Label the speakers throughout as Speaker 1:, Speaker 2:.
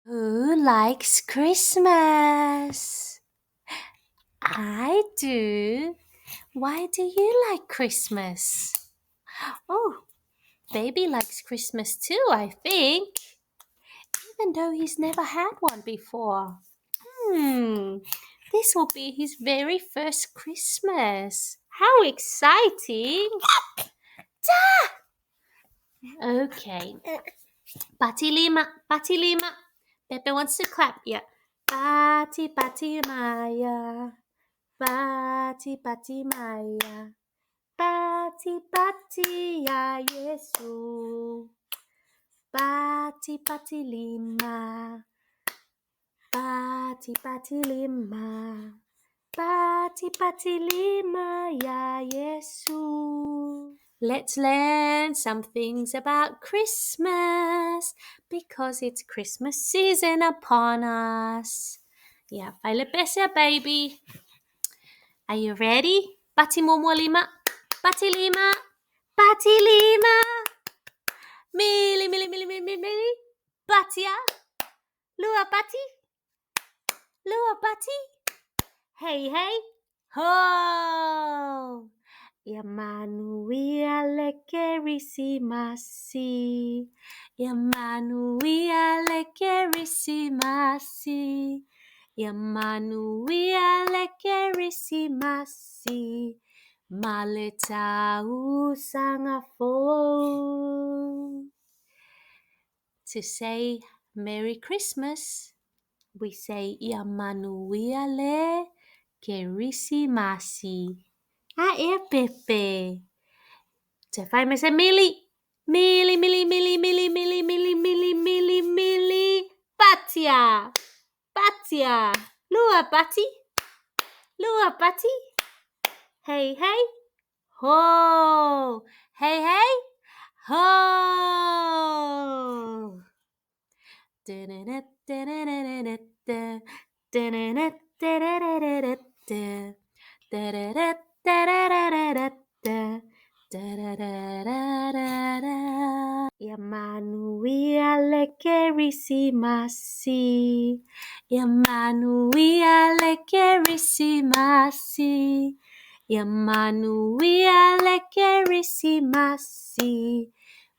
Speaker 1: Who likes Christmas? I do. Why do you like Christmas? Oh, baby likes Christmas too, I think. Even though he's never had one before. This will be his very first Christmas. How exciting! Da! Okay. Bati lima, bati lima. Pepe wants to clap. Yeah. Bati bati maya. Bati bati maya. Bati bati ya Yesu. Bati bati lima. Bati bati lima. Bati bati lima ya Yesu. Let's learn some things about Christmas because it's Christmas season upon us. Yeah, faile baby. Are you ready? Bati muamua lima. Bati lima. Bati lima. Mili, mili, mili, mili, mili, mili. Batia. Lua bati. Lua bati. Hey, hey. Ho. Ia manuia le Kerisimasi. Ia manuia le Kerisimasi. Ia manuia le Kerisimasi. Ma le tausaga fou. To say Merry Christmas, we say Ia manuia le Kerisimasi. Ae Pepe. Te fai me se mili. Mili, mili, mili, mili, mili, mili, mili, mili, mili. Batia. Batia. Lua bati. Lua bati. Hey, hey. Ho. Hey, hey. Ho. Ia manuia le Kerisimasi. Ia manuia le Kerisimasi. Ia manuia le Kerisimasi.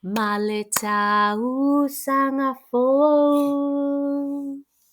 Speaker 1: Ma le tausaga fou.